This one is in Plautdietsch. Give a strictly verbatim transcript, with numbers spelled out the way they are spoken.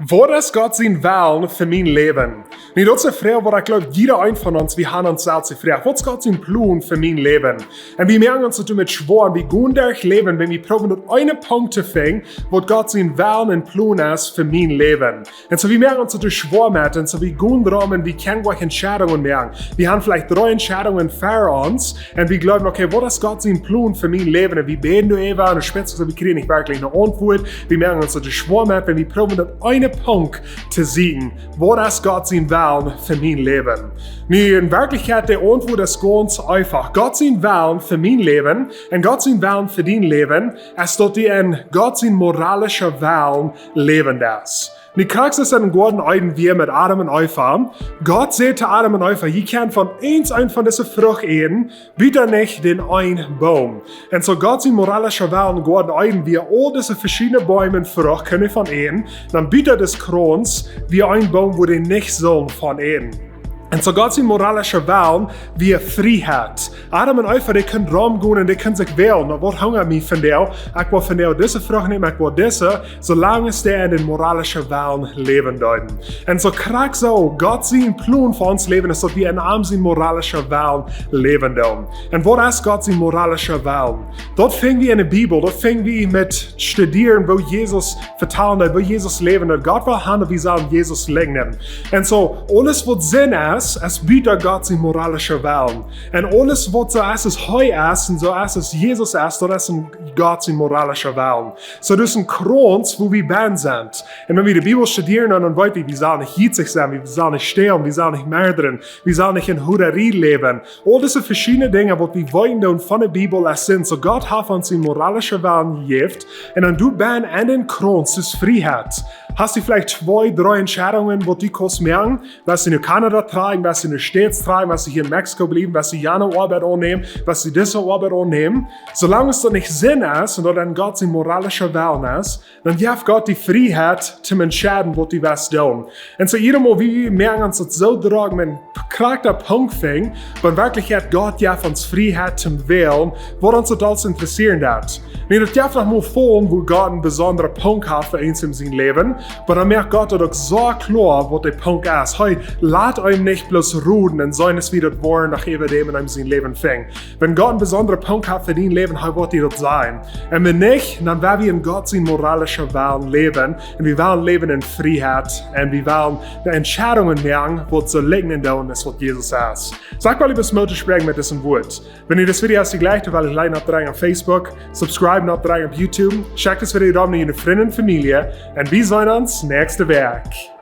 Waut es Gott sien Wellen fa mien Läwen? Nu, daut es eene Froag, waut ekj gleew, jieda eena von ons, wie haben ons selfst jefroagt: Waut es Gott sien Plon fa mien Läwen? Un wie moaken ons daut met schwoa, wie gonen derch daut Läwen, wan wie proowen daut eene Punkt to finjen, waut Gott sien Wellen un Plon es fa mien Läwen. Un soo, wie moaken ons daut schwoa met, un soo, wie gonen doaromm, wie kjennen goa Entscheidungen moaken. Wie haben veleicht dree Entscheidungen ver ons, un wie jleewen, okay, waut es Gott sien Plon fa mien Läwen? Un wie bäden doaräwa, un dan spieet sikj soo, wie kjrieen nich werkjlich eene Auntwuat. Wie moaken ons daut schwoa met, wan wie proowen daut eene Punkt to seenen: Waut es Gott sien Wellen fa mien Läwen? Nu, en Werkjlichkjeit, de Auntwuat es gaunz eenfach. Gott sien Wellen fa mien Läwen un Gott sien Wellen fa dien Läwen es, daut du en Gott sien moralischa Wellen läwen deist. Nu, krakjt soo aus daut em Goaden Eden wia met Adam un Eva. Gott säd to Adam un Eva: Jie kjennen von eent, eent von dise Frucht äten, buta nich dän eenen Boom. Un soo, Gott sien moralischa Wellen em Goaden Eden wia, aul dise veschiedne Beem, Frucht kjenn jie von äten, dan buta dän Krauns wia een Boom, wua jie nich sullen von äten. Un soo, Gott sien moralischa Wellen wia Frieheit. Adam un Eva, dee kunnen romgonen un dee kunnen sikj wälen: Na, waut hungat mie vondoag? Ekj well vondoag dise Frucht nämen, ekj well dise, soo lang aus dee en dän moralischen Wellen läwen deeden. Un soo, krakjt soo, Gott sien Plon fa ons Läwen es, daut wie en am sien moralischen Wellen läwen doonen. Un waut es Gott sien moralischa Wellen? Daut finj wie en de Bibel, daut finj wie met studieren, woo Jesus vetalen deed, woo Jesus läwen deed. Gott well haben, daut wie sellen Jesus liekjnen. Un soo, aules waut Sind es, es buta Gott sien moralischa Wellen. Un aules waut soo es aus hee es un soo es aus Jesus es, daut es en Gott sien moralischa Wellen. Soo, daut es een Krauns, wua wie bennen sent. Un wan wie de Bibel studieren, dan, dan weet wie, wie sellen nich jietsich sennen, wie sellen nich stälen, wie sellen nich mordren, wie sellen nich en Hurarie läwen. Aul dise veschiedne Dinja, waut wie weeten doonen von de Bibel, es Sind. Soo, Gott haft ons dän moralischen Wellen jejäft. Un dan du bennen en dän Krauns, daut es Frieheit. Hast du veleicht twee, dree Entscheidungen, waut du kaust moaken? West du no Kanada trakjen, west du no de States trakjen, west du hia en Mexiko bliewen, west du jane Oabeit aunnämen, west du dise Oabeit aunnämen? Soo lang aus daut nich Sind es un daut en Gott sien moralischa Wellen es, dan jeft Gott die Frieheit toom entscheiden, waut du west doonen. Un soo, jiedatmol, wie moaken ons daut soo drock met een krakjta Punkt finjen, oba en Werkjlichkjeit, Gott jeft ons Frieheit toom wälen, waut ons daut aules interessieren deit. Nu, daut jeft noch mol Fäll, wua Gott een besondra Punkt haft fa eent en sien Läwen, oba dan moakt Gott daut uk soo kloa, waut de Punkt es. Hee lat eenem nich bloos roden un seenen, aus wie daut woaren noch äwa däm en eenem sien Läwen finjen. Wan Gott een besondra Punkt haft fa dien Läwen, hee woat die daut sajen. Un wan nich, dan woa wie en Gott sien moralischa Wellen läwen. Un wie wellen läwen en Frieheit. Un wie wellen de Entscheidungen moaken, waut soo liekjnen doonen aus waut Jesus es. Soo, ekj well die Moot toospräakjen met dise Wieed. Wan die dit Video jefelt, jlikj, well die liken oppdrekjen opp Facebook, subscribe oppdrekjen opp YouTube, schekj dit Video dan no june Frind un Famielje. Un wie seenen ons näakjste Wäakj.